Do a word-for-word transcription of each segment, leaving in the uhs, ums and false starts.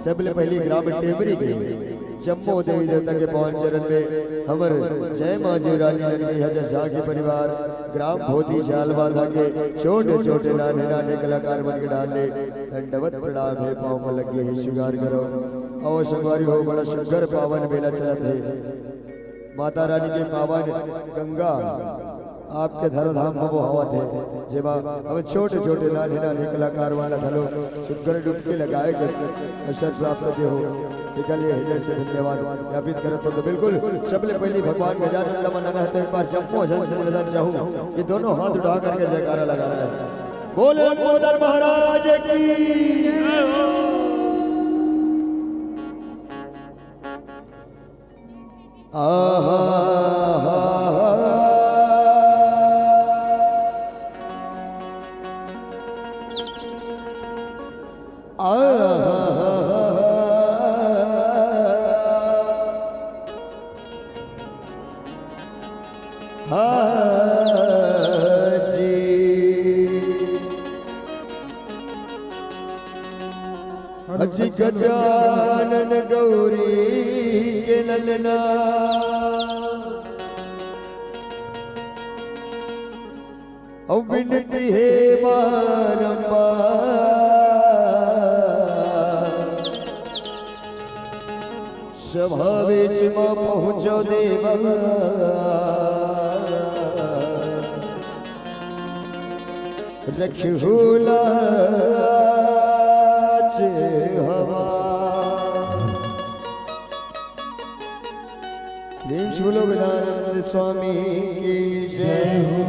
सबले पहिली ग्राम टेमरी के जम्मो देवी देवता के पावन चरण में हमर जय माँ जीवरानी नंदगई हजा झा के परिवार, ग्राम भोती जाल बांधा के छोटे छोटे नान्हे नान्हे कलाकार मन के डाल ले दंडवत प्रणाम हे, पाँव में लग गे हे, स्वीकार करो। आओ संगवारी हो, बड़ा सुग्घर पावन मेला चलत हे। माता रानी के पावन गंगा आपके धराधाम म बोहावत हे, जेमा हमन छोटे-छोटे, नान्हे-नान्हे कलाकार मन ला घलो सुग्घर डुबकी लगाए के अवसर प्राप्त दे हो। एकर लिए हृदय से धन्यवाद ज्ञापित करत हो। तो बिल्कुल सबले पहिली भगवान गजानन ला मनाना हे, तो एक बार जम्मो झन से निवेदन चाहूँ कि दोनों हाथ उठा करके जयकारा लगाना हे। बोलो लंबोदर महाराज की। आहा, हा, हा। आहा, हा, हा। हाँ जी। अजी गजानन गौरी के ललना, अउ बिनती हे बारंबार, सभा बीच म पहुँचो देवा, रखहू लाज हमार। प्रेम से बोलो गजानंद स्वामी की जय हो।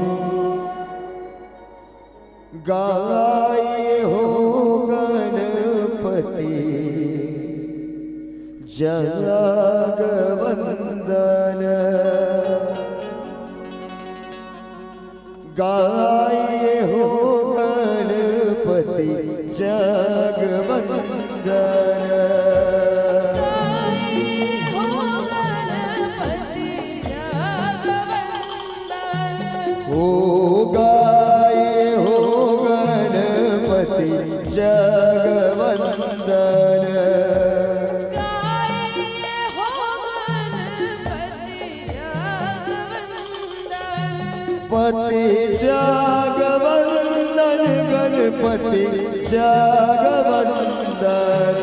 गाय हो गणपति जग वंदन। गाय हो गणपति जग वंदन। गाय हो गणपति जग वंदन। ओ गाय हो गणपति जग वंदन। गाय हो गणपति जग वंदन। पति जग वंदन, गणपति जग वंदन।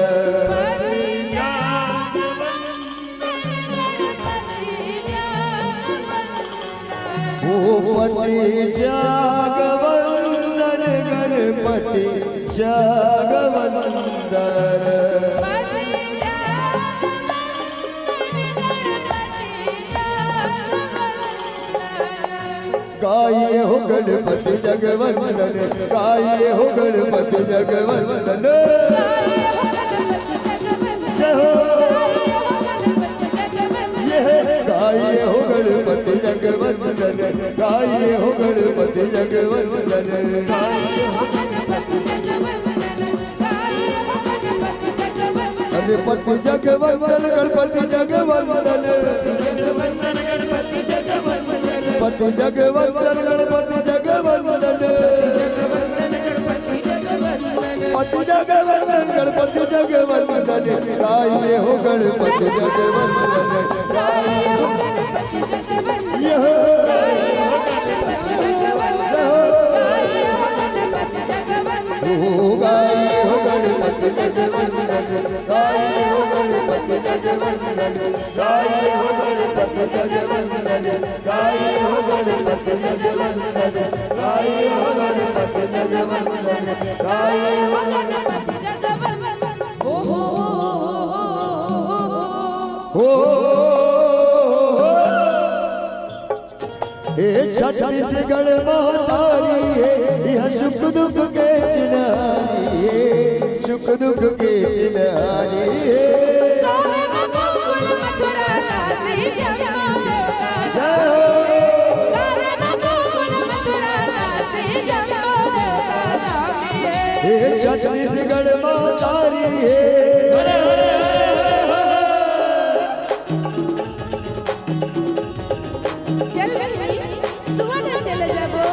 ओ पति जग वंदन, गणपति जग वंदन। गाय हो गणपति जग वंदन, गाय हो गणपति जग वंदन। जय हो। ये गाय हो गणपति जग वंदन, गाय हो गणपति जग वंदन। अरे पति जग वंदन, गणपति जग वंदन। पति जग वंदन, गणपति जग वंदन। पति जग वंदन, गणपति जग वंदन। गाय हो गणपति जग वंदन। यह। ओ गाय हो गणपति जग वंदन, गाय हो गणपति जग वंदन, गाय हो गणपति जग वंदन, गाय हो गणपति जग वंदन, गाय हो गणपति जग वंदन, गाय हो गणपति जग वंदन। ओ हो हो हो। हे छत्तीसगढ़ महतारी हे, यह सुख दुख के चिन्हारी हे, सुख दुख के चिन्हारी हे। जय हो। हे छत्तीसगढ़ महतारी हे। चल बहिनी, सुआ ना चले जाबो।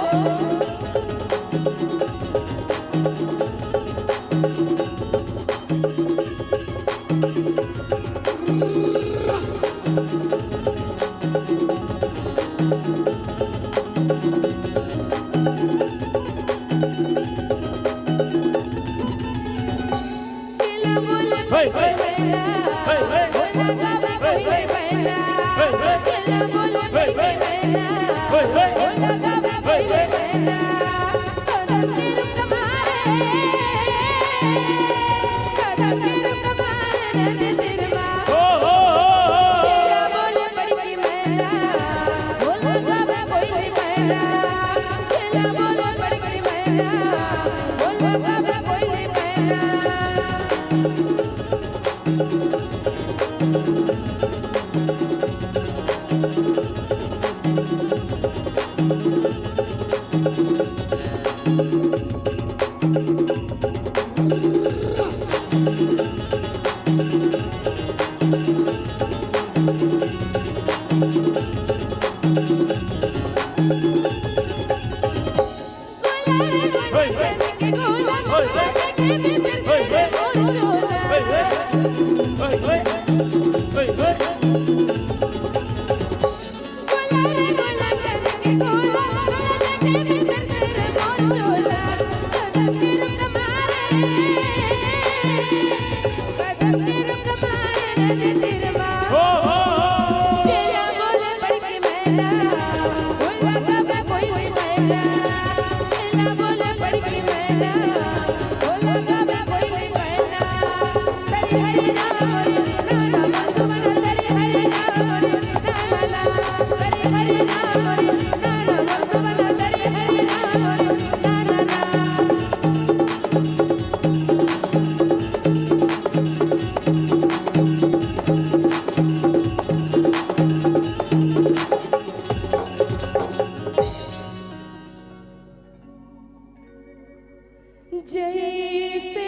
जैसे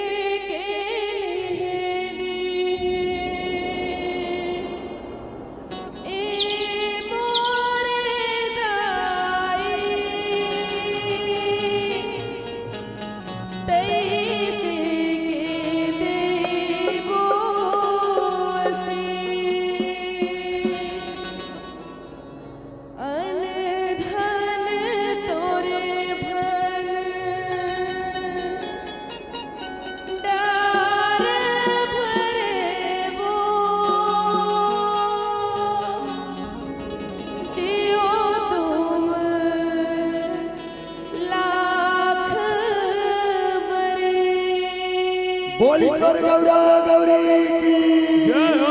के लेहनी ए मोरे दाई, तैसे के देबो सी। अन धन तोरे भन डार भरे वो, जियो तुम लाख मरे। बोल ईश्वर गौरा गौरी की। जय हो।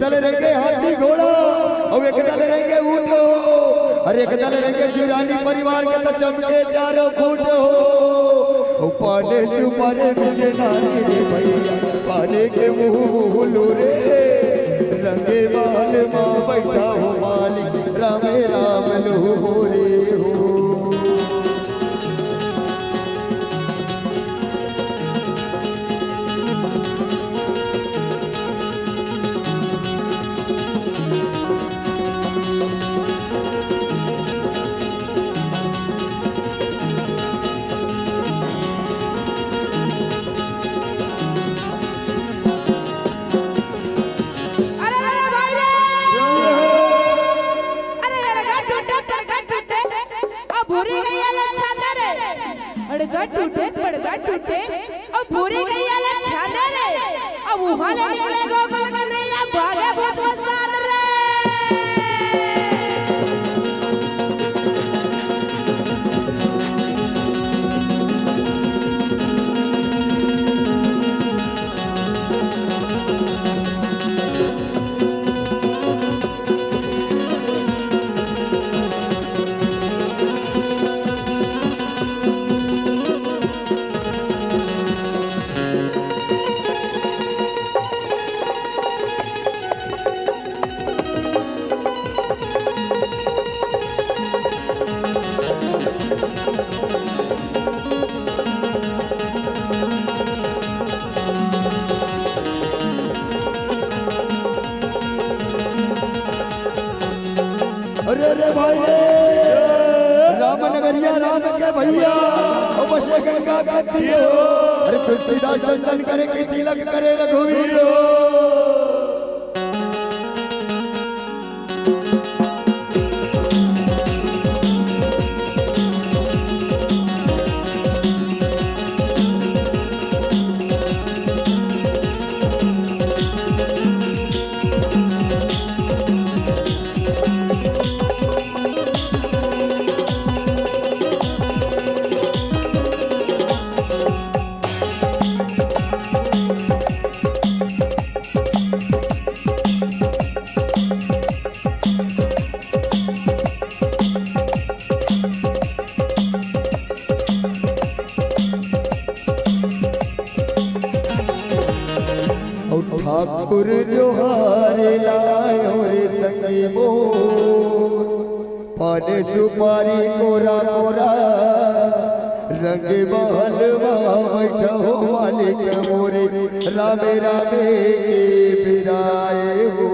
दल रेंगे हाथी घोड़ा, अउ एक दल रेंगे ऊंट हो, अउ एक दल रेंगे जुरानी परिवार के त चमके चारों खूंट हो। अउ पाने सुपारी बीचे नारी रे भइया, पाने के मुंह मुंह लो रे, रंगे महल मा बइठा हो मालिक, रामे राम लो हो रे हो। अरे, अरे, अरे, भाई रे! अरे, अड़गा टूटे, पड़गा टूटे, अब भूरी गइया ला छांदे रे। अड़गा टूटे, पड़गा टूटे, अब भूरी गइया ला छांदे रे। अब उहाँ ले निकले गोकुल कन्हैया, भागे भूत बसान रे। अरे, अरे भाई रे, राम नगरिया राम के भइया, ओ बसे गंगा के तीर हो। अरे तुलसीदास चंदन करे कि तिलक करे रघुवीर हो। अउ ठाकुर जोहार लायो रे संगी मोर, पान सुपारी कोरा कोरा, रंग महल मा बइठा हो मालिक मोरे, रामे रामे के बिराए हो।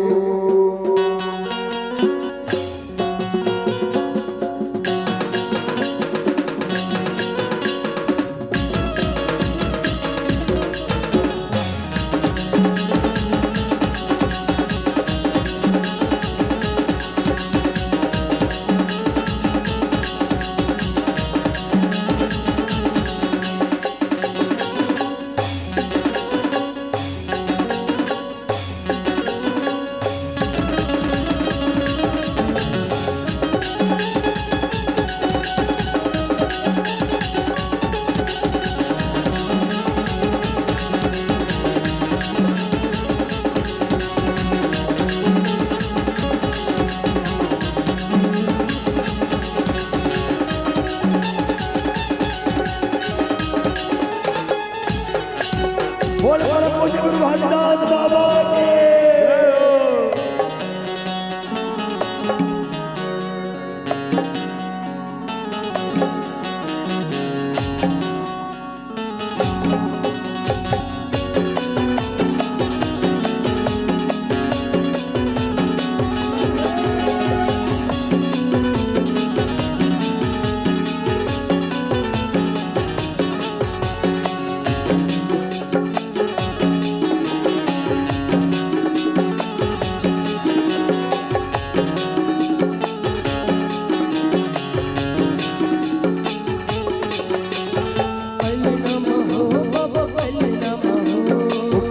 बोल, बोल, पूज्य गुरु घासीदास बाबा की।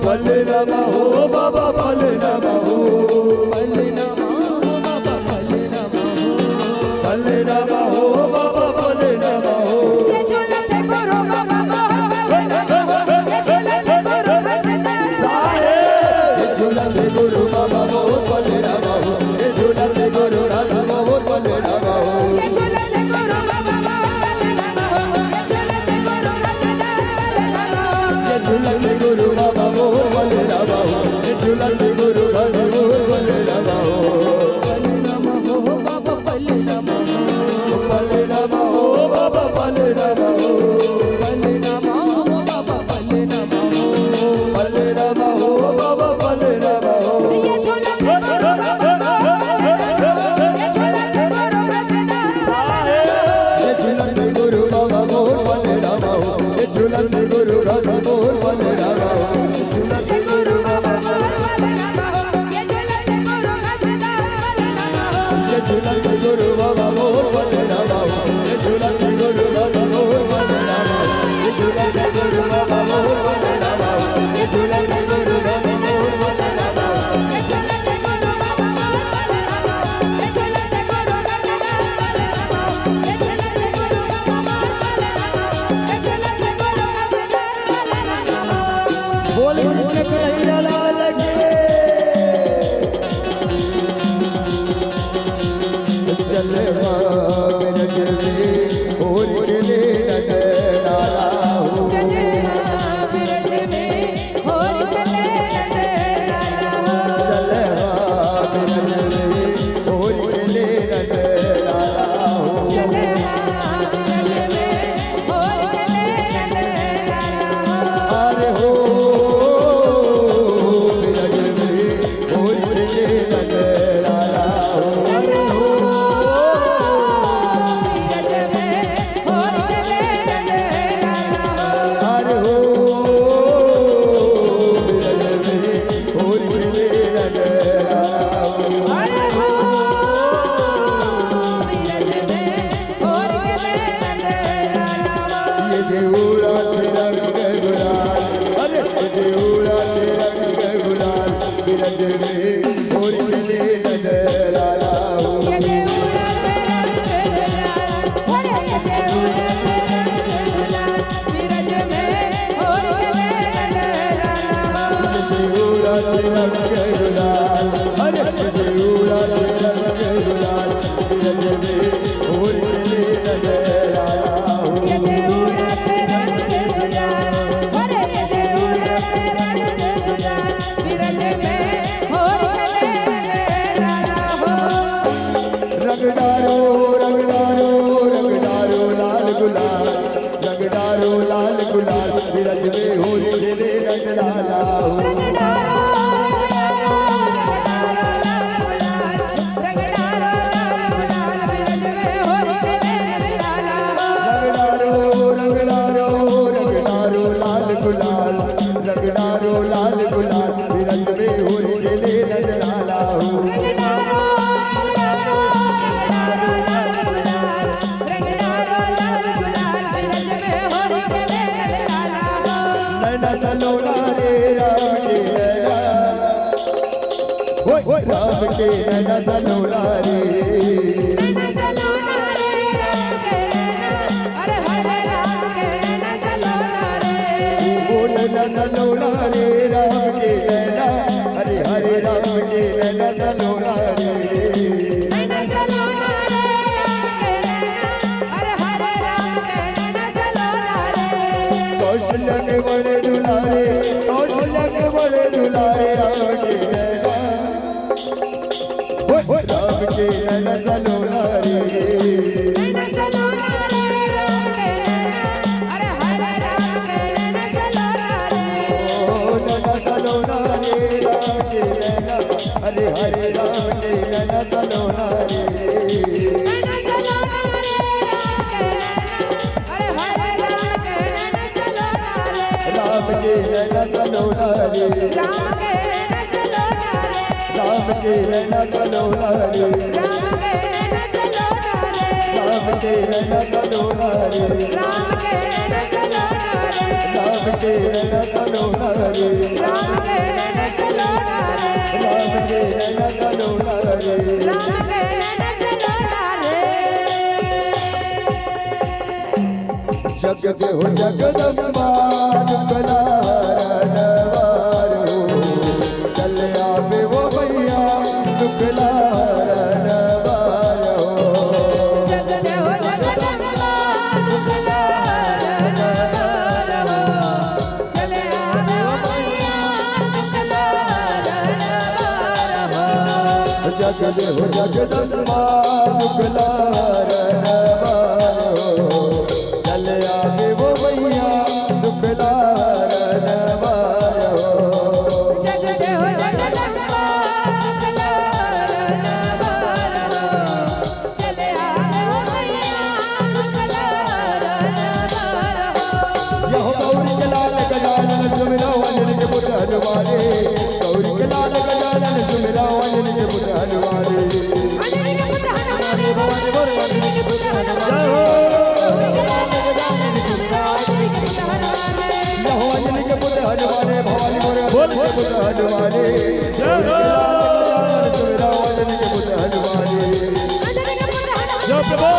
पलनमा हो बाबा, पलनमा हो। पलनमा हो बाबा, पलनमा हो। साहेब, झूलत गुरु बाबा हो। गुरु बाबा मोर बलरामा हो, झूलत गुरु घास मोर बलरामा हो। बलरामा हो बाबा बलरामा हो, बलरामा हो बाबा बलरामा हो, बलरामा हो बाबा बलरामा हो, बलरामा हो बाबा बलरामा हो। ये झूलत गुरु बाबा बलरामा हो, ये झूलत गुरु घास मोर बलरामा हो, ये झूलत गुरु घास मोर बलरामा हो, ये झूलत गुरु बाबा मोर बलरामा हो, ये झूलत गुरु घास मोर बलरामा हो, ये झूलत गुरु बाबा मोर बलरामा हो, ये झूलत गुरु घास मोर बलरामा हो, ये झूलत गुरु बाबा मोर बलरामा हो, ये झूलत गुरु घास मोर बलरामा हो। बोल कृष्ण कन्हैया लाल की। चलवा बिरज में होरी खेले नंद लाला हो। चलवा बिरज में होरी खेले नंद लाला हो। चलवा बिरज में होरी खेले नंद लाला हो। चलवा बिरज में होरी खेले नंद लाला हो। अरे हो बिरज में होरी खेले नंद लाला हो। अरे हो बिरज में होरी खेले नंद लाला हो। अरे हो बिरज में होरी खेले नंद लाला हो। अरे हो बिरज में होरी खेले नंद लाला हो। ये देवरा के रंग गुलाल, अरे ये देवरा के रंग गुलाल, बिरज में होरी खेले नंद लाला हो। ये देवरा के रंग गुलाल, अरे ये देवरा के रंग गुलाल, बिरज में होरी खेले नंद लाला हो। ये देवरा के रंग गुलाल, अरे ये देवरा के रंग गुलाल, बिरज में होरी खेले नंद लाला हो। ये देवरा के रंग गुलाल, अरे ये देवरा के रंग गुलाल, बिरज में होरी खेले नंद लाला हो। रंग डारो, रंग डारो, रंग डारो लाल गुलाल, रंग डारो लाल गुलाल, बिरज में होरी खेले नंद लाला हो। रंग डारो, रंग डारो, रंग डारो लाल गुलाल, रंग डारो लाल गुलाल, बिरज में होरी खेले नंद लाला हो। नैना सलोना रे राम के नैना, ओए, ओए, राम के नैना सलोना रे। नैना सलोना रे राम के नैना, अरे हरे राम के नैना सलोना रे। ओ नैना सलोना रे राम के नैना, अरे हरे राम के नैना सलोना रे। नैना सलोना रे राम के नैना, अरे हरे राम के नैना सलोना रे। कौशल्या के बड़े दुलारे, कौशल्या के बड़े दुलारे राम के नैना। ओए, ओए, राम के नैना सलोना रे। नैना सलोना रे राम के नैना, अरे हरे राम के नैना सलोना रे। ओ नैना सलोना रे राम के नैना, अरे हरे राम के नैना सलोना रे। नैना सलोना रे राम के नैना, अरे हरे राम के नैना सलोना रे। राम के नैना सलोना रे। राम के नैना सलोना रे। राम के नैना सलोना रे। राम के नैना सलोना रे। राम के नैना सलोना रे। राम के नैना सलोना रे। राम के नैना सलोना रे। राम के नैना सलोना रे। राम के नैना सलोना रे। राम के नैना सलोना रे। जग देव जगदम्बा, दुख ला हरन वार हो, चल आवे वो मैया, दुख ला हरन वार हो। जग देव जगदम्बा, दुख ला हरन वार हो, चल आवे जग हो जगदम्बा दुख ला हरन वारो, चल आवे वो मैया दुख ला हरन वारो। जग हो जगदम्बा दुख ला हरन वारो, चल आवे वो मैया दुख ला हरन वारो। यहो गौरी के लाल गजानन सुमिरौ अंजनी के पुत्र हनुमाने। गौरी के लाल गजानन सुमिरौ अंजनी के पुत्र हनुमाने। अंजनी के पुत्र हनुमाने, भवानी बोल अंजनी के पुत्र हनुमाने। जय हो। गौरी के लाल गजानन सुमिरौ अंजनी के पुत्र हनुमाने। यहो अंजनी के पुत्र हनुमाने, भवानी बोल बोल। अंजनी के पुत्र हनुमाने। जय हो। गौरी के लाल गजानन सुमिरौ अंजनी के पुत्र हनुमाने। अंजनी के पुत्र हनुमाने। जय प्रभु।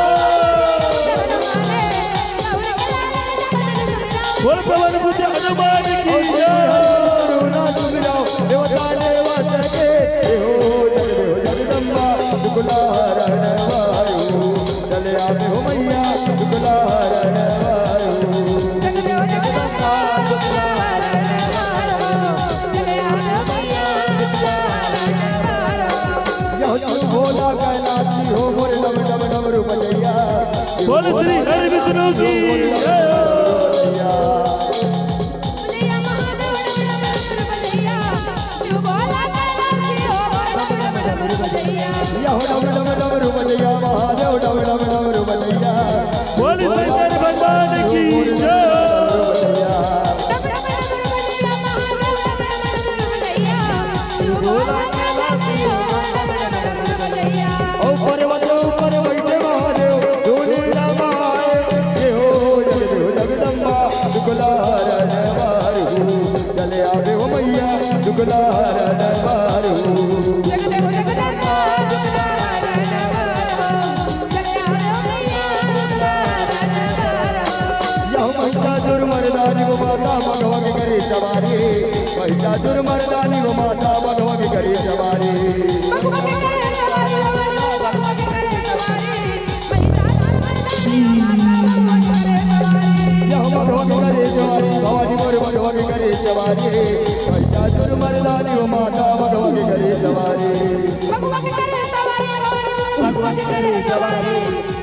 बोल पवन पुत्र हनुमान की जय। देवता देवता के हो जग देव जगदम्बा दुख ला हरन वारो, चल आवे हो मैया दुख ला हरन वारो। जग देव जगदम्बा दुख ला हरन वारो, चल आवे हो मैया दुख ला हरन वारो। यह तू भोला कैलाशी हो मोरे डम डम डमरू बजैया। बोल श्री हरि विष्णु की जय। या हो डम डम डमरू बजैया, महादेव डम डम डमरू बजैया। बोल शंकर भगवान की जय। ओ पर्वत ऊपर बैठे महादेव, डोले रामा आए। ये हो जग देव जगदम्बा, दुख ला हरन वारो, चल आवे हो मैया, दुख ला हरन वारो। जग देव जगदम्बा, दुख ला हरन वारो, चल आवे हो मैया, दुख ला हरन वारो। यह महिषासुर मर्दानी वो माता भगवा के करे सवारी। महिषासुर मर्दानी वो माता भगवा के करे सवारी। भगवा के करे सवारी, भगवा के करे सवारी। महिषासुर मर्दानी वो माता भगवा के करे सवारी। यह भगवा के करे सवारी, भवानी मोर भगवा के करे सवारी। महिषासुर मर्दानी वो माता भगवा के करे सवारी। भगवा के करे सवारी, भगवा के करे सवारी।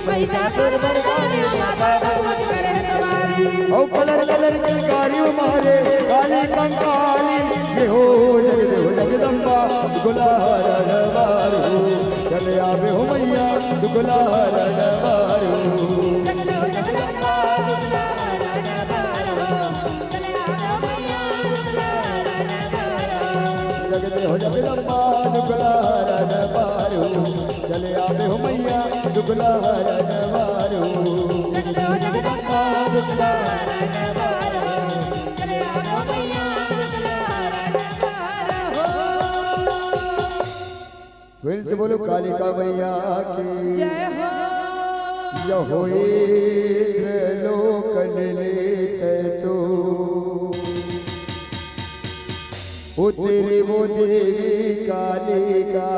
महिषासुर मर्दानी माता भगवा के करे सवारी। ओ कलर कलर किलकारी मारे, काली कंकाली। ये हो जग देव जगदम्बा, दुख ला हरन वारो, चल आवे हो मैया, दुख ला हरन वारो। जग देव जगदम्बा, दुख ला हरन वारो। जग देव जगदम्बा, दुख ला हरन वारो। चल आवे हो मैया, दुख ला हरन वारो। जग देव जगदम्बा, दुख ला हरन वारो। चल आवे हो मैया, दुख ला हरन वारो। फिर से बोलो कालिका मैया की जय हो। यहो इंद्र लोकन लेते तू उतरी वो देवी कालिका।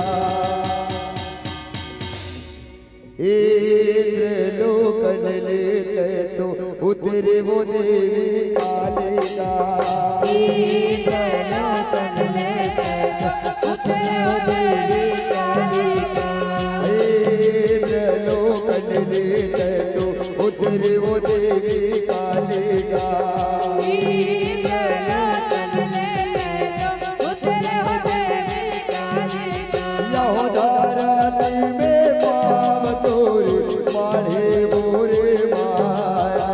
इंद्र लोकन लेते तो उतरी वो देवी कालिका। इंद्र लोकन लेते तो उतरी वो देवी कालिका। इंद्र लोकन लेते तो उतरी वो देवी कालिका। इंद्र लोकन लेते तो उतरी वो देवी कालिका। यहो धरती में पाँव तोरे माढ़े मोरे माया।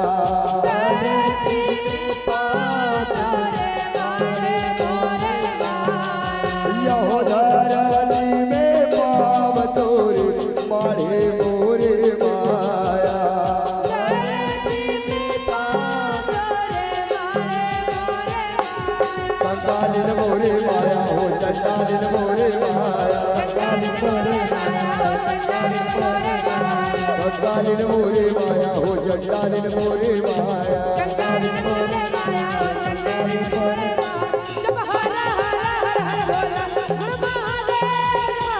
धरती में पाँव तोरे माढ़े मोरे माया। यहो धरती में पाँव तोरे माढ़े मोरे माया। धरती में पाँव तोरे माढ़े मोरे माया। कंकालिन मोरे माया हो, चंडालिन मोरे माया। कंकालिन मोरे माया हो, चंडालिन मोरे माया। कंकालिन मोरे माया हो, चंडालिन मोरे माया। कंकालिन मोरे माया हो, चंडालिन मोरे माया। जप हर हर हर हर भोला, गुरु महादेव। जप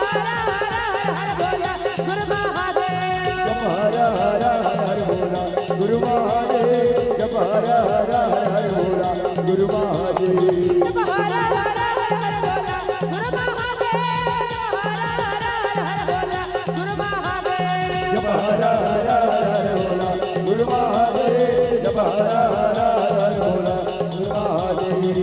हर हर हर हर भोला, गुरु महादेव। जप हर हर हर हर भोला, गुरु महादेव। जप हर हर हर हर भोला, गुरु महादेव। जप हर हर हर हर भोला, गुरु महादेव। जप हर हर हर महादेव, जप हर हर हर भोला महादेव।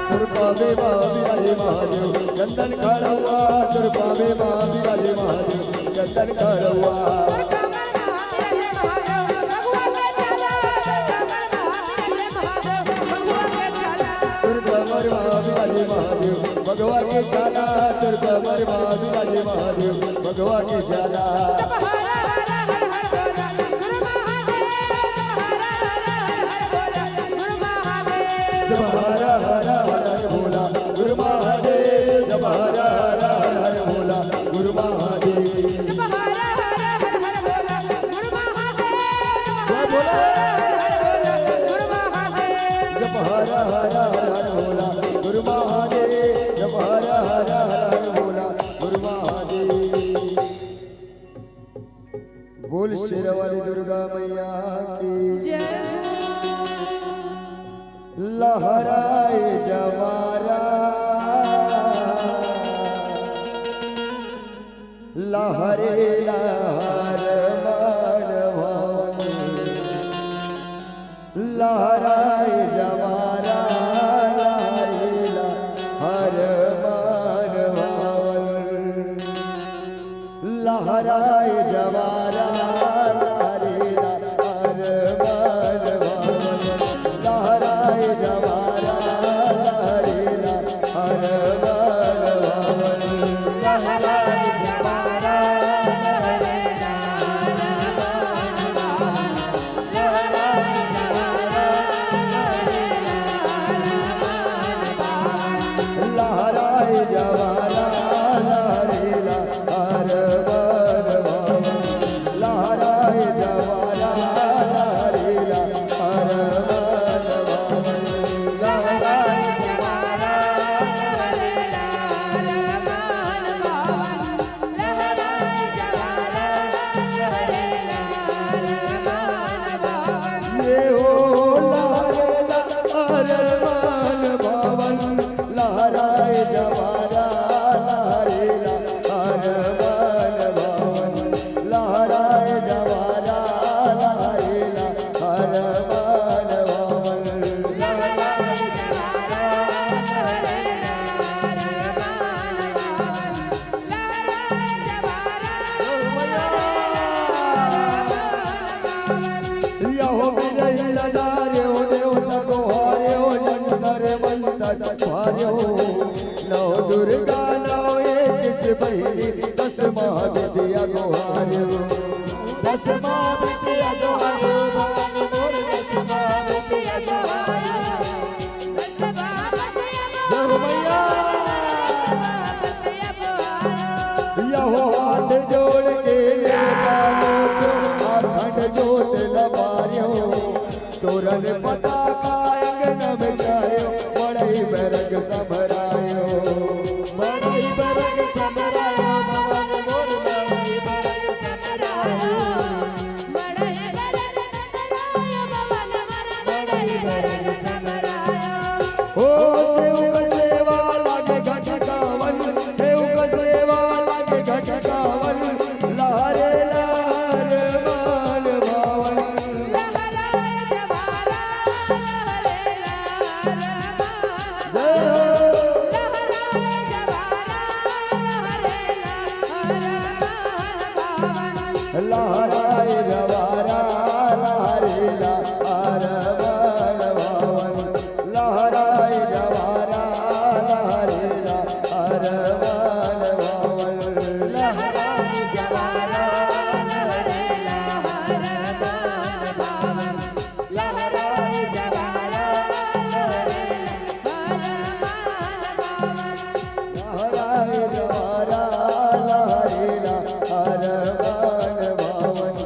तोर पावे मा बिराजे महादेव, चंदन खड़उआ। तोर पावे मा बिराजे महादेव, चंदन खड़उआ। तोर कमर मा बिराजे महादेव, भगवा के छाला। तोर कमर मा बिराजे महादेव, भगवा के छाला। जप हर हर हर भोला गुरु महादेव, जप हर हर हर भोला गुरु महादेव। जय भोला। जप हर हर हर भोला गुरु महादेव, जप हर हर हर भोला गुरु महादेव। बोल शेरा वाली दुर्गा मैया की। जय। लहराए जवारा, लहरे लहर मन भवन। लहराए जवारा, लहरे लहर मन भवन। लहराए जवारा, लहरे लहर मन भवन। लहराए जवारा, लहरे लहर मन भवन। लहराए जवारा, लहरे लहर मन भवन। लहराए जवारा, लहरे लहर मन भवन। लहराए जवारा, लहरे लहर मन भवन। लहराए जवारा, लहरे लहर मन भवन। लहराए जवारा, लहरे लहर मन भवन। ये हो लहरे लहर मन भवन, लहराए जवारा, लहरे लहर मन भवन। लहराए जवारा, लहरे लहर मन भवन। लहराए जवारा, लहरे लहर मन भवन। यहो विजय ललारे हो देवता गोहारे हो शंकर मंत्र भारे हो। नौ दुर्गा नौ एक से बहिनी दस महाविद्या गोहारे हो। दस महाविद्या गोहारे हो भवानी मोर दस महाविद्या गोहारे हो। जय हो मैया। यहो हाथ जोड़ के नेवता मोचो, अखंड जोत ल बार्यो। तोरन पताका अंगन में छायो, मड़ई बरग समरायो। मड़ई बरग समरायो, भवन मोर मड़ई बरग समरायो। ओ सेवक सेवा लागे घट गावन, सेवक सेवा लागे घट गावन, लहरे लहर मन भावन। जय हो। लहराए जवारा लहरे लहर मन भावन। लहराए जवारा लहरे लहर मन भावन। लहराए जवारा लहरे लहर मन भावन। लहराए जवारा लहरे लहर मन भावन। लहराए जवारा लहरे लहर मन भावन।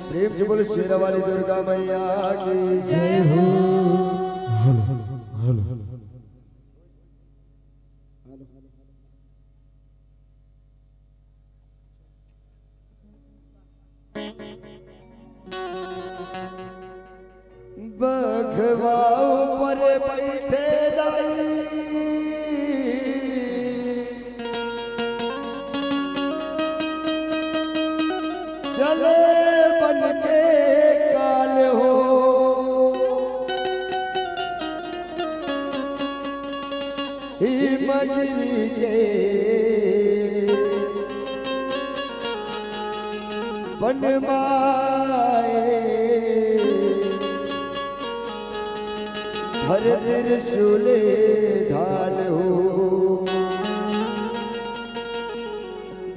प्रेम से बोलो शेरा वाली दुर्गा मैया की जय हो। Hello, hello, hello. बघवा ऊपर बैठे दाई, चले बन के काल हो। हिमगिरी के बन माए, धर त्रिशूल ढाल हो।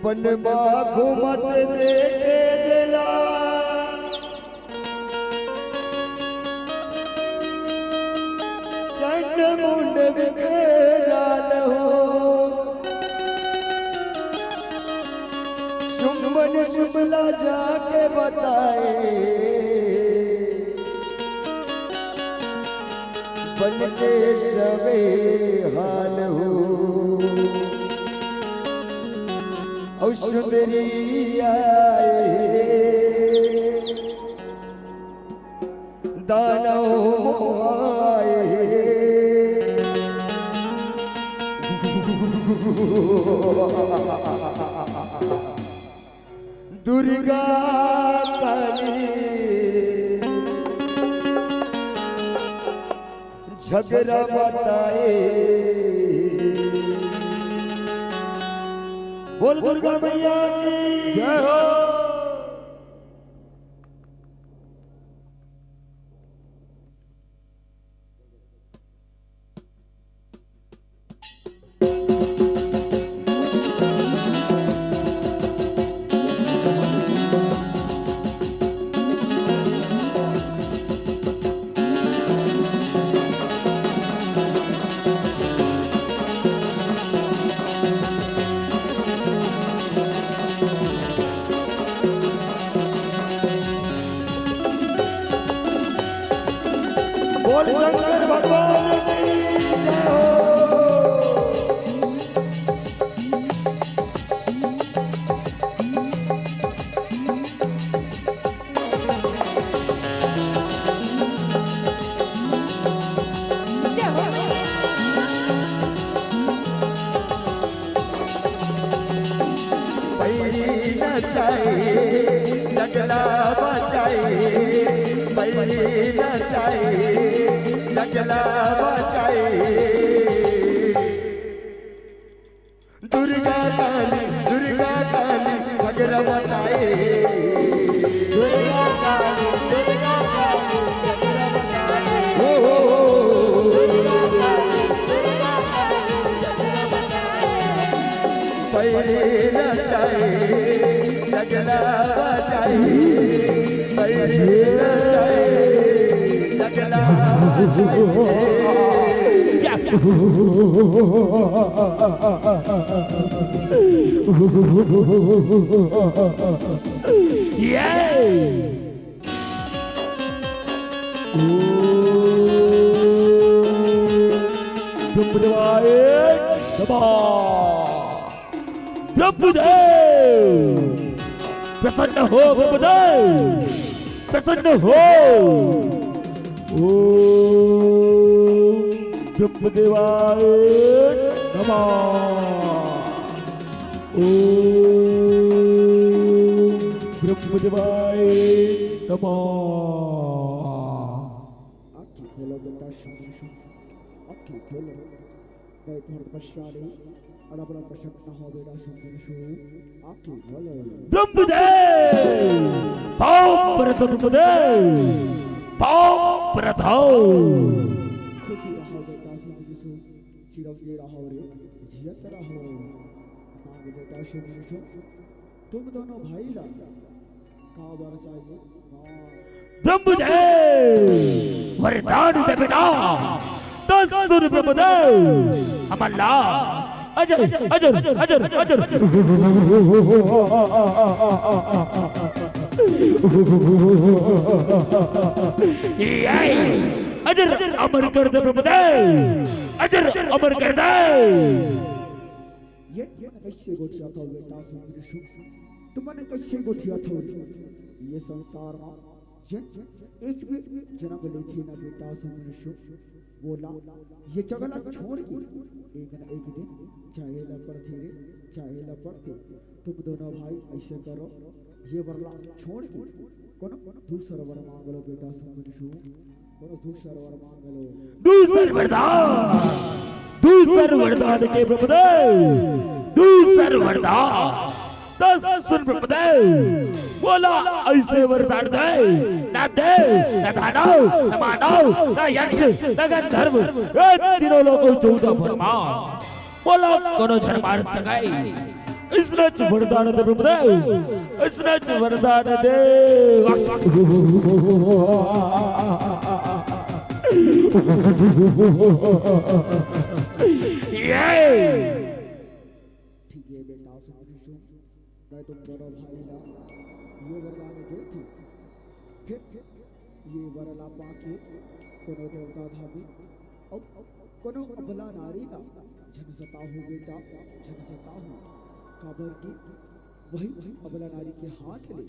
बन मा घूमत देखे जेला, चंड मुंड विकराल हो। सुमन सुमला जाके बताए, बन के सबे हाल हो। और सुंदरी आए, दानव मोहाए। दुर्गा काली झगड़ा मचाए। बोल दुर्गा मैया की जय हो। बोल शंकर भगवान की जय हो। बैरी नचाई, जगला बचाई, बैरी नचाई, जगला बचाई। दुर्गा काली, दुर्गा काली, झगड़ा मचाए। दुर्गा काली, दुर्गा काली, झगड़ा मचाए। हो, हो, हो। दुर्गा काली, दुर्गा काली, झगड़ा मचाए। पैरे नचाए, झगड़ा मचाए। पैरे नचाए, झगड़ा मचाए। Yes! ब्रह्मदेवाय नमः। ब्रह्मदेव, प्रसन्न हो ब्रह्मदेव, प्रसन्न हो। ओम ब्रह्मदेवाय नमः। ओम ब्रह्मदेवाय नमः। आँखें खोलो बेटा, शांत हो। आँखें खोलो। मैं तुम्हारे पास आ रही हूँ। बड़ा बड़ा प्रसन्न हो बेटा सुंदर सो आके बोलो। ब्रह्मदेव, पाँव परत ब्रह्मदेव, पाँव परत हो। खुशी रहो बेटा सुंदर सो, चिरंजीव रहो रे, जियत रहो। मांग बेटा सुंदर सो, तुम दोनों भाई ला का बर चाहिए? ब्रह्मदेव, वरदान दे बेटा। त सुन ब्रह्मदेव, हमन ला अजर, अजर, अजर, अजर, ये अजर अमर कर दे ब्रह्मदेव, अजर अमर कर दे। ये तुमन कइसे गोठियाथव बेटा सुंदर सो? तुमन कइसे गोठियाथव? ये संसार म जेन एक भी जनम लेथे ना बेटा सुंदर सो, वोला ये जगह ला छोड़ के एक ना एक दिन जाए ला पड़थे रे, जाए ला पड़थे। तुम दोनों भाई ऐसे करो, ये वर ला छोड़ के कोनो दूसर वर मांग लो बेटा सुंदर सो। कोनो दूसर वर मांग लो। दूसर वरदान, दूसर वरदान के ब्रह्मदेव, दूसर वरदान। त सुन ब्रह्मदेव, वोला ऐसे वरदान दे, ना देव, ना दानव, ना मानव, ना यक्ष, ना गंधर्व, ए तीनों लोक चौदह भुवन म, वोला कोनो झन मार सकय। अइसनेच वरदान दे ब्रह्मदेव, अइसनेच वरदान दे। ये। ठीक है बेटा, सुन सुन, मैं तुम दोनों भाई ला ये वरदान देथों। फिर ये वर ला पाके कोनो देवता धामी अउ कोनो अबला नारी ला झन सताहू बेटा, झन सताहू। काबर कि वही, वही अबला नारी के हाथ ले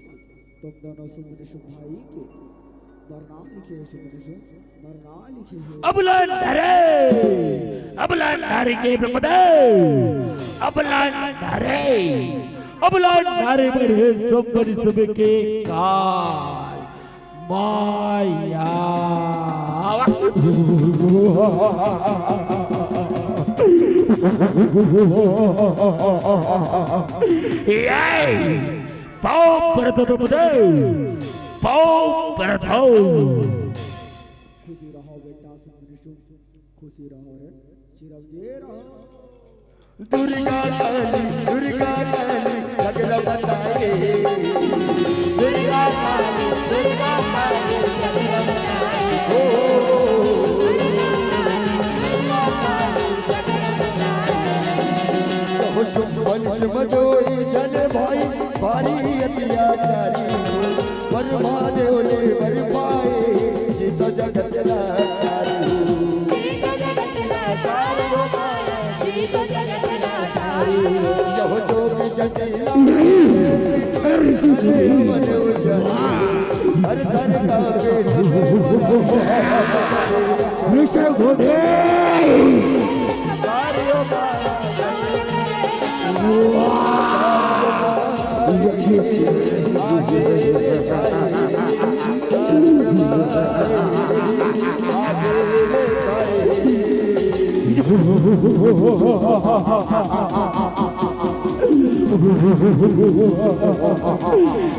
तुम दोनों सुमन सुम भाई के मरना लिखे हे, सुमन सुम मरना लिखे हे। अबला नारी, अबला नारी के ब्रह्मदेव, अबला नारी, अबला नारी बर हे सुमन सुम के काल। माया। ये पाँव परत हो ब्रह्मदेव, पाँव परत हो। खुशी रहो बेटा, खुशी रहो रे, चिरंजीव रहो। दुर्गा काली, दुर्गा काली, जगदम्बा तारे। दुर्गा काली, दुर्गा काली, जगदम्बा तारे। ओ, हो सुमन सुम दोई जन भाई, भारी अत्याचारी। वर महादेव ले वर पाए, जी तो जगत ला तारू। जी तो जगत ला तारू, जी तो जगत ला तारू। यह जोग जटिला। नहीं, अरे सुन, सुन। वाह। हर दर का बेच। विषय घोड़े।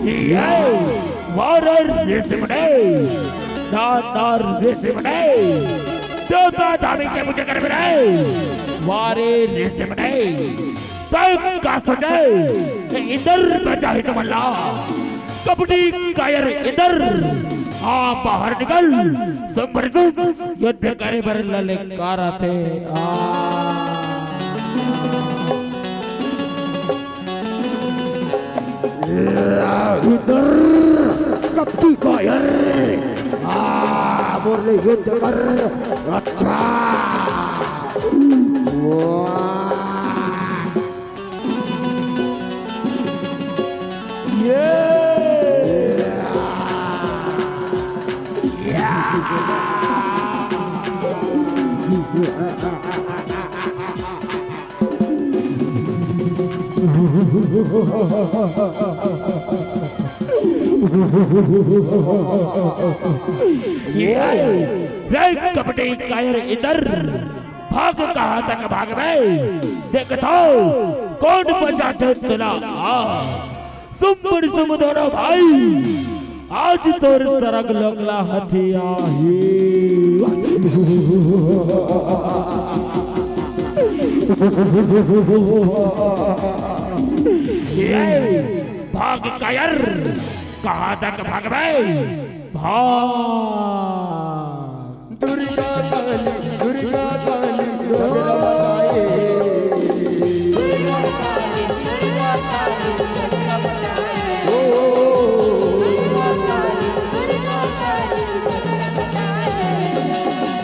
ये वानर ऋषि मुनि, दानर ऋषि मुनि, देवता धामी के पूजा करबे रे। वारे ऋषि मुनि, तैं का सोचे कि इंदर बचा हे तुमन ला? कपटी कायर इंदर, हाँ, बाहर निकल, संभर युद्ध करे बर ललकारा थे। आ। इधर कपटी कायर। आ, मोर ले युद्ध कर। अच्छा। वाह। ये। ये रे कपटी कायर इंदर, भाग, कहाँ तक भागबे? देखथंव, कोन बचाथे तेला। आ, सुम बड़ी सुम दोनों भाई, आज तोर सरग लोक ला हथियाही। ए, भाग कायर, कहाँ तक भागबे? भाग। दुर्गा काली, दुर्गा काली, जगदम्बाए। दुर्गा काली, दुर्गा काली, जगदम्बाए। ओ,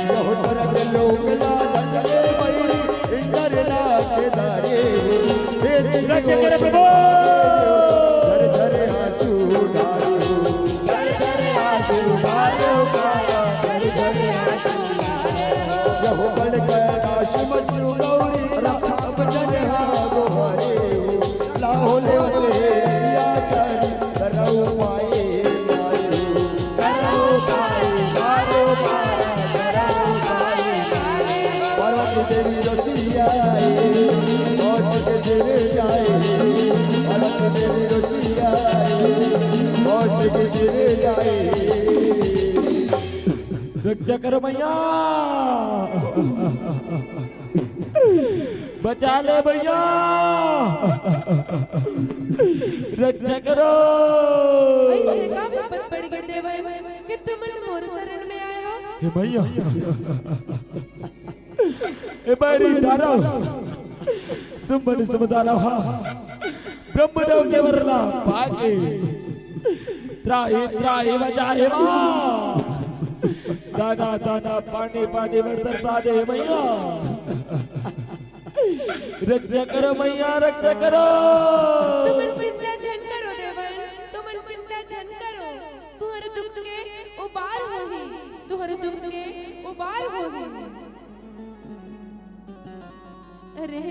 यहो सरग लोक ला जंगले बैरी, इंद्र ला के दारे। हे रक्षा करे प्रभु। झर झर आंसू ढारो। यहो बड़ कैलाश मसू गौरी, रक्षा बजन हा गोहरे। लाहो ले वते या चरी, करौ पाए नारू। करौ पाए, करौ पाए, करौ पाए। पार्वती देवी रोसिया आए, कौशिक गिर जाए। पार्वती देवी रोसिया आए, कौशिक गिर जाए। रक्षा करो मैया, बचा ले मैया, रक्षा करो। अइसे का विपत पड़ गे देवर कि तुमन मोर शरण में आए हो? हे मैया, ए बैरी दानव, सुम बड़ी सुम दानव हा ब्रह्मदेव के वर ला पाके त्राहि त्राहि बचा हे माँ। दाना दाना पानी पानी बरसा दे हे मैया। रक्षा करो मैया, रक्षा करो। तुमन चिंता झन करो देवर, तुमन चिंता झन करो। तुहर दुख के उबार होही, तुहर दुख के उबार होही। अरे,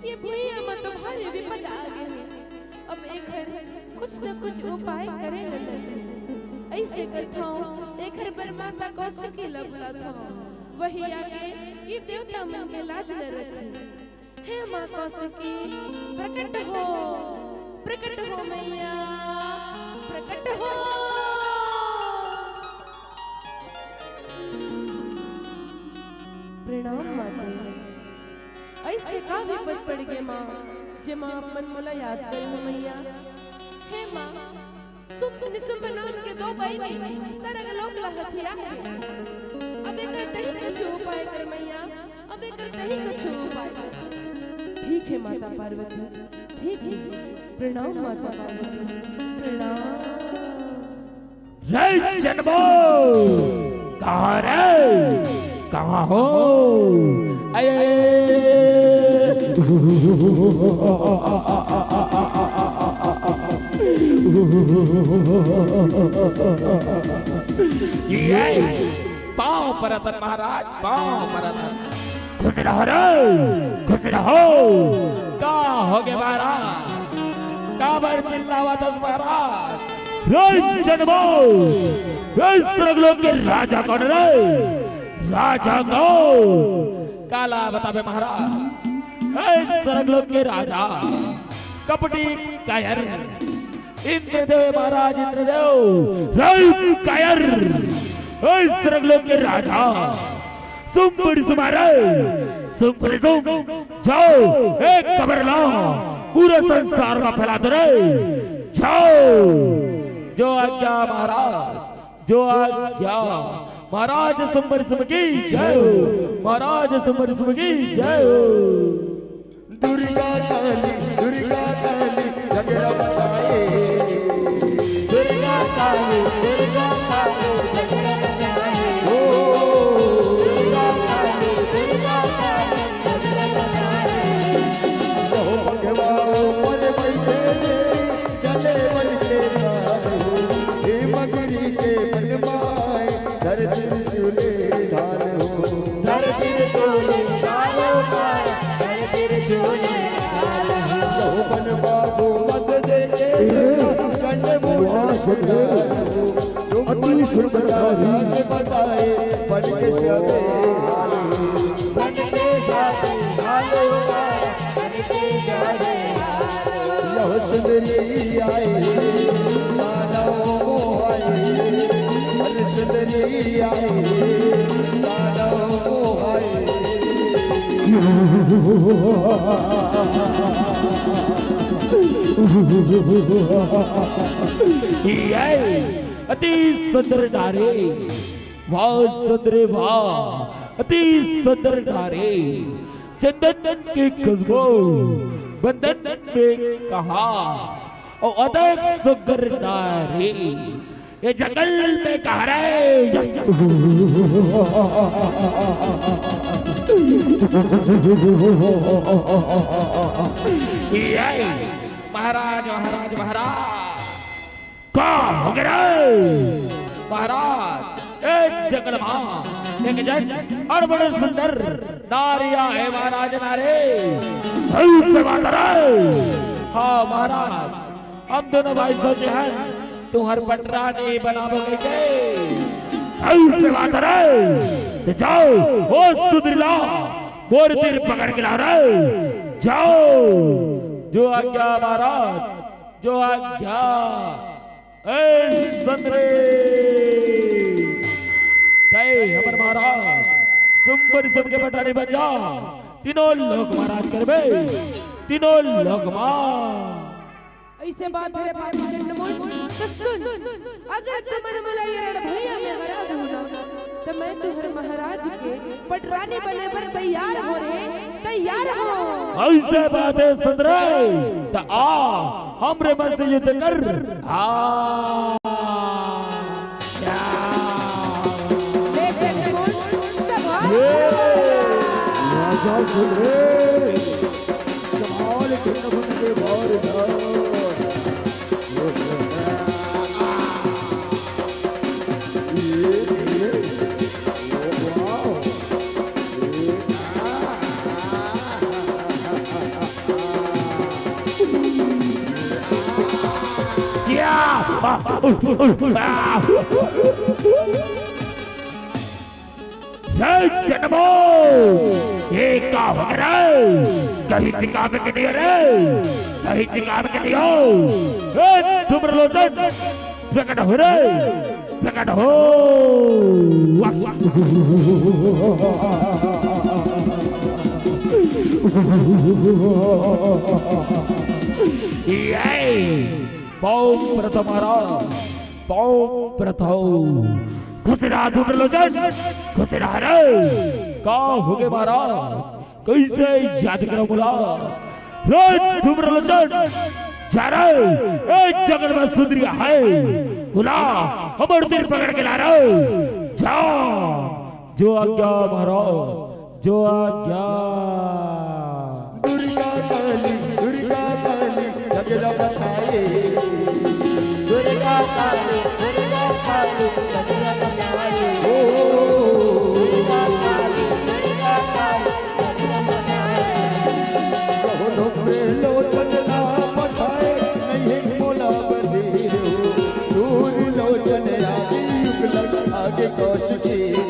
ये भुइयां म तो भारी विपत आ गे हे। अब एखर कुछ न कुछ उपाय करे ल लगही। अइसे करथंव, एखर बर माता कौशिकी ल बुलाथंव। वही आके ये देवता मन के लाज न रखही। हे माँ कौशिकी, प्रकट हो, प्रकट हो मैया, प्रकट हो। प्रणाम माता। अइसे का विपत पड़ गे माँ, जे माँ आप मन मोला याद करे हो मैया? हे माँ, सुम्भ निसुम्भ नाम के दो बैरी सरग लोक ला हथिया हे। अब एकर तहीं कुछु उपाय कर मैया, अब एकर तहीं कुछु उपाय कर। ठीक हे माता पार्वती, ठीक हे। प्रणाम माता पार्वती, प्रणाम। रे जनमो, कहाँ रे? कहाँ हो? अये। ये पाँव परत हन महाराज, पाँव परत हन। खुश रहो रे, खुश रहो। का होगे महाराज? काबर चिल्लावत हस महाराज? रे जनमो, रे सरग लोक के राजा कोन रे? राजा कोन? काला बताबे महाराज? रे सरग लोक के राजा कपटी कायर इंद्रदेव महाराज, इंद्रदेव, रे कायर, ए सरग लोक के राजा, सुम्बड़ी सुमारे, सुम्बड़ी सुम, जाओ, एक खबर लाओ, पूरा संसार म फैला दो रे, जाओ, जो आज्ञा महाराज, जो आज्ञा, महाराज सुम्बड़ी सुम की जय हो, महाराज सुम्बड़ी सुम की जय हो। दुर्गा काली, दुर्गा काली, जगरम गाए। दुर्गा काली, दुर्गा काली, जगरम गाए। ओ, दुर्गा काली, दुर्गा काली, जगरम गाए। कहो भगवान ऊपर बैठे रे, चले बन के नाम। हे मगरी के बनवाए, धरती त्रिशूल ढाल हो। धरती त्रिशूल ढाल हो, धरती त्रिशूल ढाल हो। चौपन बाबू मत देखे, चंड मुंड वाह, वाह। जो अति सुंदर राजा ने बताए, बन के सबे हाल हो। बन के ये अति सुंदर नारी, वाह सुंदरी वाह, अति सुंदर नारी। चंदन की खुशबू बदन में कहाँ, ओ अति सुंदर नारी। ये जंगल में कहाँ रे? ये महाराज, महाराज, महाराज, का हो गे रे? महाराज, ए जंगल मा एक झन अउ बड़े सुंदर नारी हे महाराज, नारी। सही से बात रे। हाँ महाराज, हम दोनों भाई सोचे हन तुम्हर पटरानी बनाबो कहिके। सही से बात रे। त जाओ, ओ सुंदरी ला मोर तीर पकड़ के लाओ रे। जाओ, जो आज्ञा महाराज, जो आज्ञा। ए सुंदरी, तैं हमर महाराज सुंबरी सुम के पटरानी बन जा। तीनों लोक मा राज करबे, तीनों लोक मा। अइसे बात हे रे पापी चंडमुंड। त सुन, अगर तुमन मोला ये रण भुइयां में हरा देहू ना, त मैं तुंहर महाराज के पटरानी बने बर तैयार हों रे, तैयार हों। अइसे बात हे सुंदरी, त आ, हमरे मन से युद्ध कर। आ, या। ले चंडमुंड, सवार ये, हो। राजा सुंदरी, कमाल चंडमुंड के बार जय जनमो, ये का हो रे? कहीं चिकावे के नहीं रे, कहीं चिकावे के नहीं हो। ए, धूम्रलोचन, प्रकट हो रे, प्रकट हो। ये, पाँव परत हँव महाराज, पाँव परत हँव। खुश रहा धूम्रलोचन, खुश रहा रे। का हो गे महाराज, कइसे याद करव मोला? रे धूम्रलोचन, जा रे, ए जंगल में सुंदरी हे, ओला हमर तीर पकड़ के ला रे। जा, जो आज्ञा महाराज, जो आज्ञा। दुर्गा काली, दुर्गा काली, झगड़ा मचाए। दुर्गा काली, दुर्गा काली, झगड़ा मचाए। ओ, दुर्गा काली, दुर्गा काली, झगड़ा मचाए। कहो धूम्रलोचन ला पठाए, नहीं मोला बंदी हो। धूम्रलोचन आगे युगल, आगे कौशिकी हो।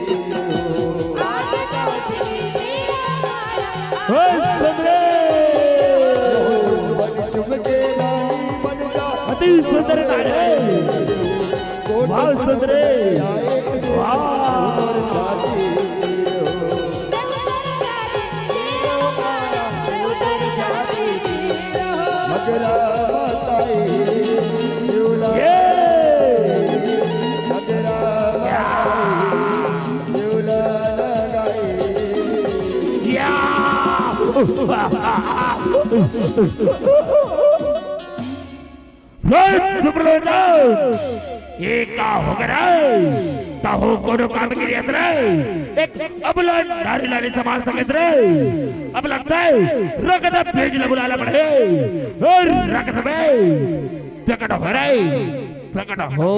हे सुंदरी। अति सुंदर नारी। वाह सुंदरी। वाह। ये। या। रे धूम्रलोचन, ये का हो गे रे? तहूँ कोनो काम के लिए रे? एक अबला नारी ला नइ संभाल सकस रे? अब लगथे रक्त बीज ला बुलाना पड़ही। अउ रक्त बीज प्रकट हो रे, प्रकट हो।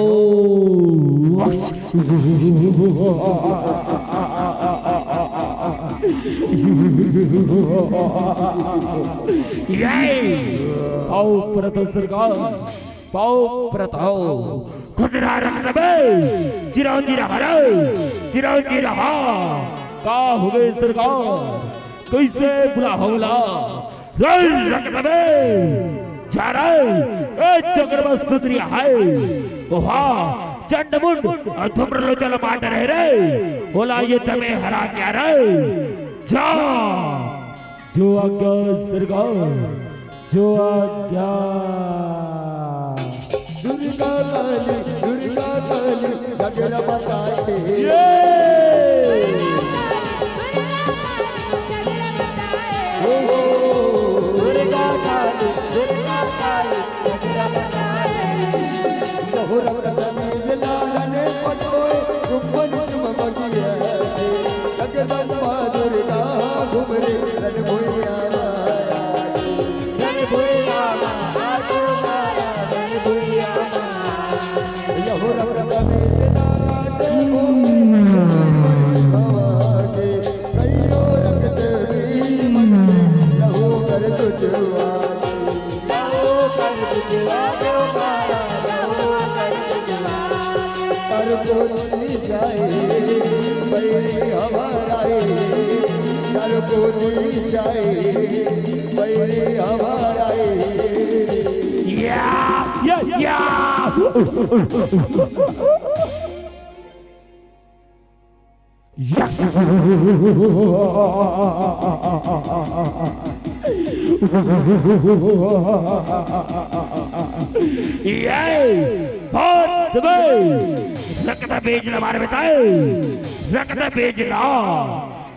ये, पाँव परत हँव सरकार, पाँव परत हँव। खुश रहा रक्त बीज, चिरंजीव रहा रे, चिरंजीव रहा। का हो गे सरकार, कइसे बुलाहूँ ओला? रे रक्त बीज, जा रे, ए चक्रवा सुंदरी हाय, ओहा चंडमुंड अउ धूम्रलोचन मार डरे रे, ओला ये तमे हरा के रे, जा, जो आज्ञा सरकार, जो आज्ञा। दुर्गा काली, दुर्गा काली, झगड़ा बताए। ये। ओ हो। दुर्गा काली, दुर्गा काली, झगड़ा बताए। लहो रक्त बीज लालन पटोए, चुंबन सुम बगिया। जगदम्बा दुर्गा घुमरे रण भुइया। रण भुइया, आजो मारा रण भुइया। लहो रक्त बीज लालन पटोए, चुंबन सुम बगिया। कहियो रक्त बीज मन, लहो कर तुझवा। सर को दी जाए, बैरी हमारा है। सर को दी जाए, बैरी हमारा है। या, या, या। यस। ये बात बे, रक्त बीज ला मार बताए, रक्त बीज ला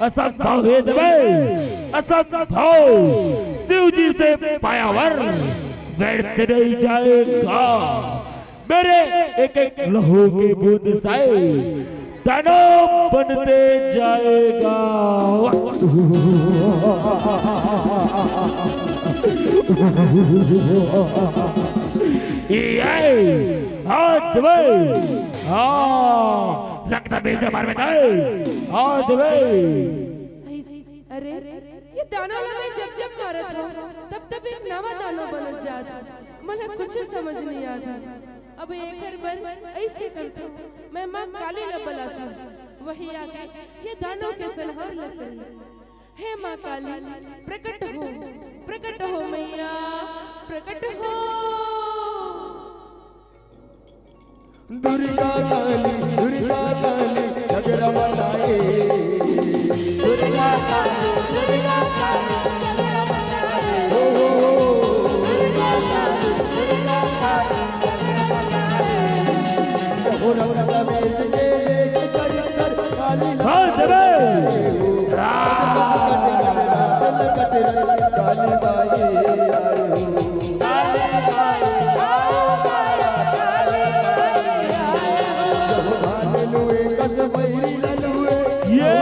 असंभव हे दबे, असंभव। शिव जी से पाया वर व्यर्थ नहीं जाएगा। मेरे एक एक लहू के बूंद से दानव बनते जाएगा। ये हाथ में, हाँ, रक्त बीज मार में दे, हाथ में। अरे, ये दानव ला मैं जब जब मारत हूँ, तब तब एक नवा दानव बनत जात। मला कुछ समझ नहीं आता। अब एकर बर अइसे करथंव, मैं माँ काली ला बलाथंव, वही आके ये दानव के संहार ल करही। हे माँ काली, प्रकट हो, प्रकट हो मैया, प्रकट हो। दुर्गा काली, दुर्गा काली, झगड़ा मचाए। दुर्गा काली, दुर्गा काली, झगड़ा मचाए। हो, हो, हो। दुर्गा काली, दुर्गा काली, झगड़ा मचाए। हो रंग रमेश के एक चरित्र काली हाँ, जय। काली बाई। ये।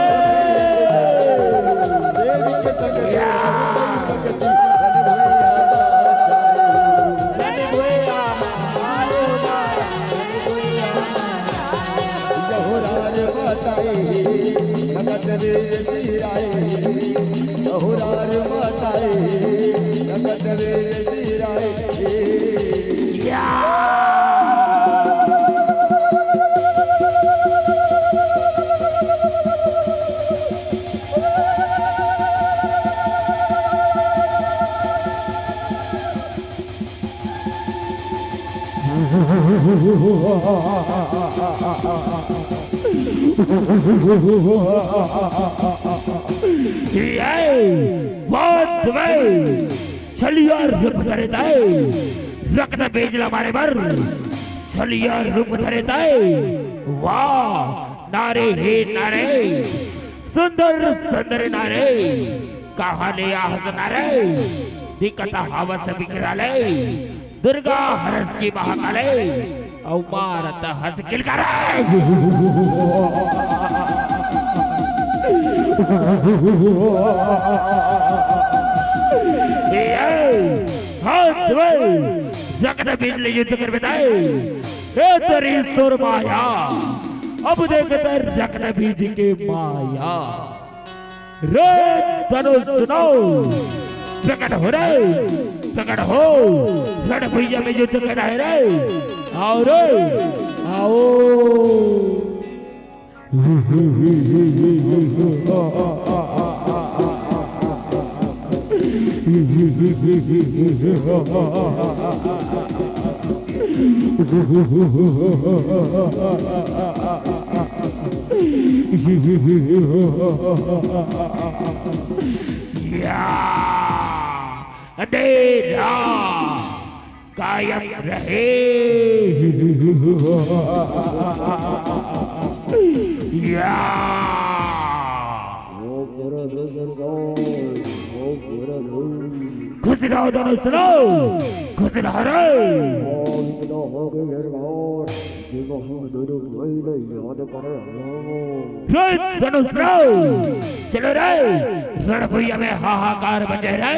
ये बात में छलिया रूप धरे ताई, रक्त बीज ला मारे बर छलिया रूप धरे ताई। वाह नारी हे नारी, सुंदर सुंदर नारी, कहाँ ले आहस नारी, दिखत हवस बिकराले, दुर्गा हरस की महाकाले, अउ मारत हस किलकारे। ए, हाथ में रक्त बीज ले युद्ध कर बताए। ए तरी सुर माया, अब देखते रक्त बीज के माया। रे धनुष सुनाओ, प्रकट हो रे, प्रकट हो, रण भुइया में युद्ध करना है रे, आओ रे, आओ। या अंधेरा कायम रहे। या खुश रहो, धनुष रहो, खुश रहो रे। रे धनुष रहो, चलो रे, रणभुइया में हाहाकार मचे रे।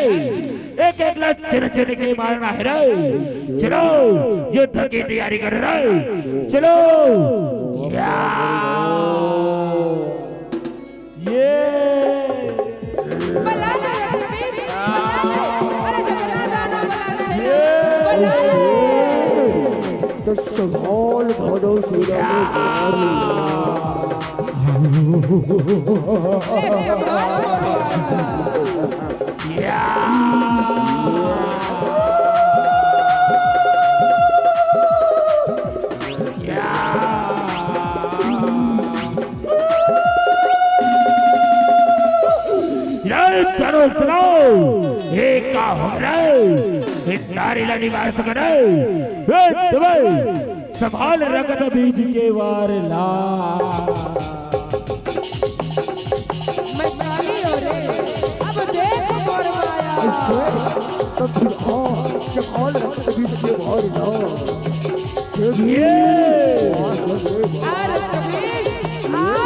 एक एक ला चुन चुन के मारना है रे। चलो, युद्ध की तैयारी कर रे। चलो। या। ये। बला ले, लक्ष्मी, बला ले। अरे, जितना ज्यादा बला ले, बला ले। तो संभाल भादव सूरज में भारी। या। या। ये सुनो, सुनो, ये का हो रहा है? ये नारी ला निवास करे। ये तुम्हें संभाल रगत बीज के वार ला। मैं काली हो रे, अब देख मोर माया। ऐसे तब फिर आ, जब आल रक्त बीज के भार ना। ये। अरे कबीर, हाँ।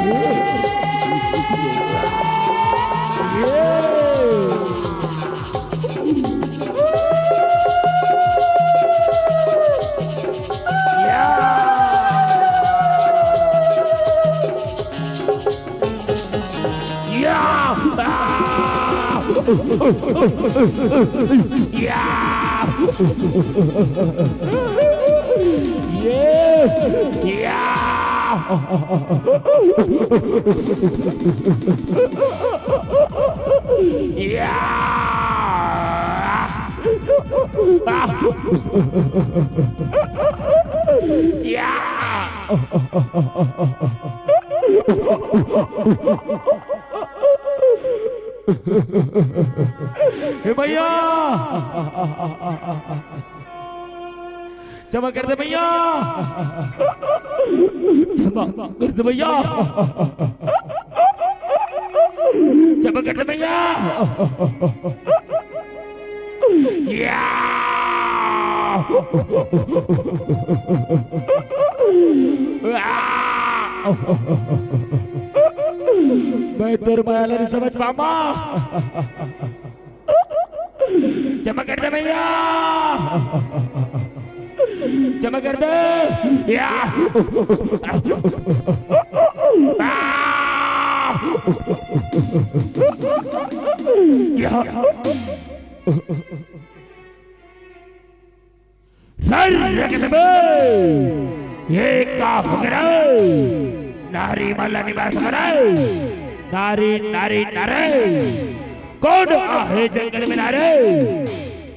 ये। ये। या! या! ये! या! या! या! हे भैया, क्षमा कर दे भैया, क्षमा कर दे भैया, क्षमा कर दे भैया। या! मैं तोर माया ला नहीं समझ पामा। क्षमा कर दे भैया, क्षमा कर दे। या! या! सर रगत में ये का हो गया? नारी मन ला निवास करे। नारी, नारी, नारी। कोन आहे जंगल में नारी?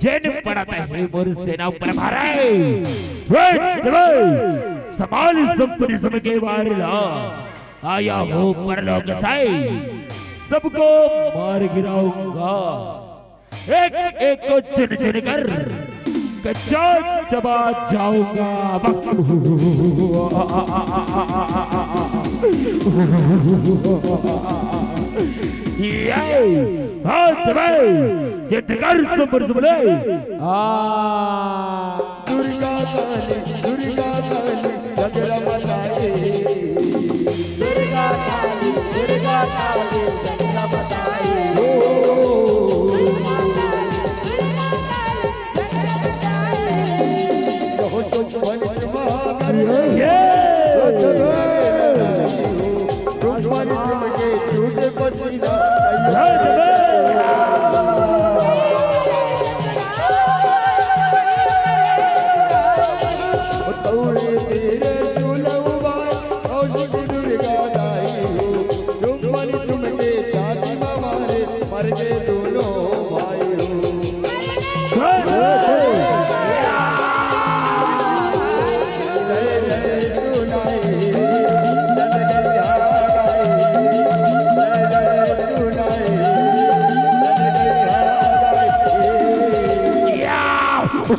जेन पड़त हे मोर सेना ऊपर भारे। वे, वे, समाज संपत्ति समके वार ला। आया हो परलोक से, सबको मार गिराऊंगा। एक एक को चुन चुन कर कच्चा चबा जाऊंगा। ये हाथ में जितकर सुपर सुपर आ। दुर्गा काली, दुर्गा काली, जगरा बताए। दुर्गा काली, दुर्गा काली, जगरा बताए। ओ। दुर्गा काली, दुर्गा काली, जगरा बताए। बहुत कुछ मन ये। या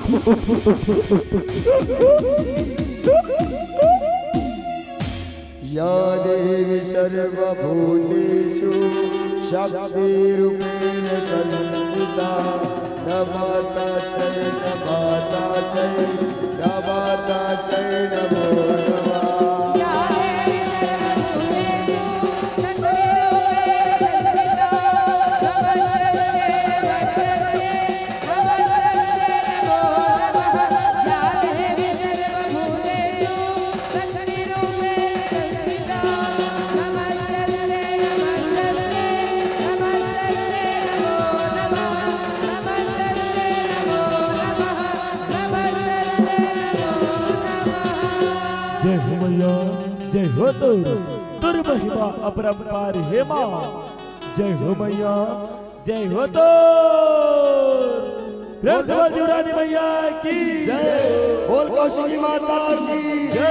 देवी सर्वभूतेषु शक्तिरूपेण संस्थिता। नमस्तस्यै नमस्तस्यै नमस्तस्यै नमो नमः। जय हो मैया, जय हो तोर, तोर महिमा अपरंपार हे माँ। जय हो मैया, जय हो तोर। प्रेम से बोल शिवरानी मैया की जय। बोल कौशिकी माता की जय।